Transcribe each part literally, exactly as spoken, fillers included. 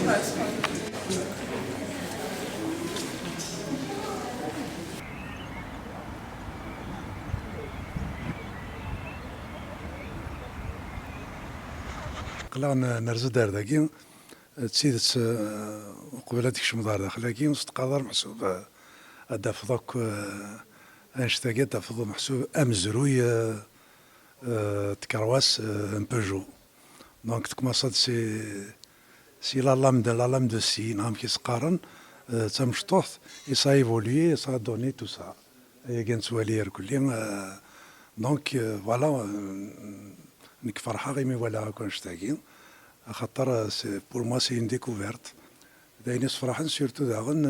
Aql-aɣ n-, nerza-d ar dagi. D tidet, eh, uqbel ad tkecmeḍ ar daxel-agi, s tqader meḥsub, eh, ad d-tafeḍ akk, eh, annect-agi, ad d-tafeḍ meḥsub amezruy, eh, eh, n tkerwas, eh, n Peugeot. Donc, tecmaḍ si, si la lame de, la lame de scie, neɣ amek i s-qqaren, eh, d tamecṭuḥt, et ça a évolué, et ça a donné tout ça. Ayagi nettwali irkelli, eh, donc, eh, voilà, eh, nekk ferḥeɣ imi walaɣ akk annect-agi, axaṭer, eh, c'est, pour moi, c'est une découverte. D ayen yessefraḥen, surtout daɣen, eh,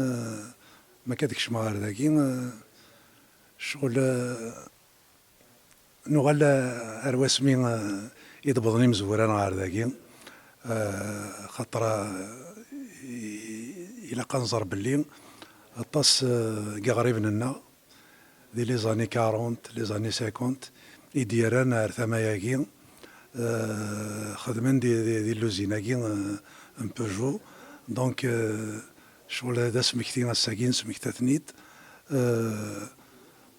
ma akka d-kecmeɣ ɣer dagi, eh, ccɣel, eh, nuɣal, eh, ar wasmi, eh, i d-wwḍen imezwura-nneɣ ɣer dagi, eh, xaṭer, eh, i-, ilaq ad nẓer belli aṭas, eh, n yiɣriben-nneɣ di les années quarante, les années cinquante, i d-yerran ar tama-agi, eh, xedmen di, di, di lluzin-agi, eh, n Peugeot. Donc, eh, ccɣel d asmekti ass-agi, nesmekta-ten-id. Eh,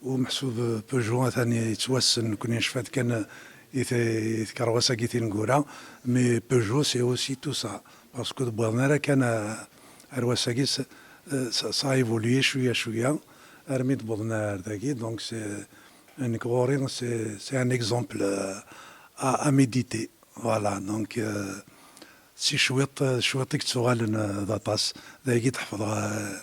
u meḥsub Peugeot atan yettwassen, nekkni necfa-d kan i te-, i tkerwas-agi tineggura, mais Peugeot, c'est aussi tout ça. Parce que ur d-wwiḍen ara kan, eh, ar wass-agi, s-, eh, ça, ça a évolué cwiya cwiya, armi d-wwḍen ar dagi. Donc, c'est, nekk ɣur-i, c'est, c'est un exemple, euh, à, à méditer. Voilà, donc, euh, si cwiṭ, cwiṭ i yettuɣalen, euh, d aṭas. D ayagi d-ḥefḍeɣ, euh,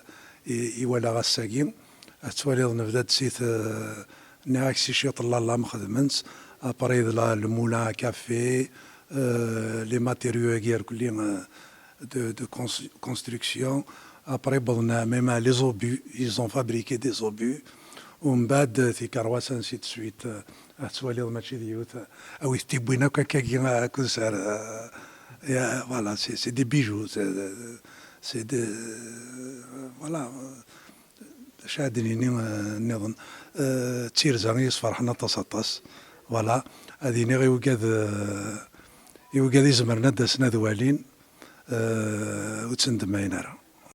i, i walaɣ ass-agi. Ad twaliḍ, nebda-d si t-, euh, nniɣ-ak si ciṭ n la lame xedmen-tt, après d la, le moulin à café, euh, les matériaux-agi irkelli, euh, de, de cons-, construction. Après, bon, on a même les obus, ils ont fabriqué des obus. Umbeɛd, euh, tikerwas, ainsi de suite. Euh, ad twaliḍ mačči d yiwet, euh, a wi t-iwwin akk akkagi, euh, akked sar, euh, et, euh, voilà, c'est, c'est des bijoux, c'est, euh, c'est des, euh, voilà, euh, acu ad d-nini, euh, nniḍen? Euh, d tirza i yesferḥen aṭas, aṭas. Voilà, ad iniɣ i wigad, euh, i wigad izemren ad d-asen ad walin, euh, ur ttendemmayen ara.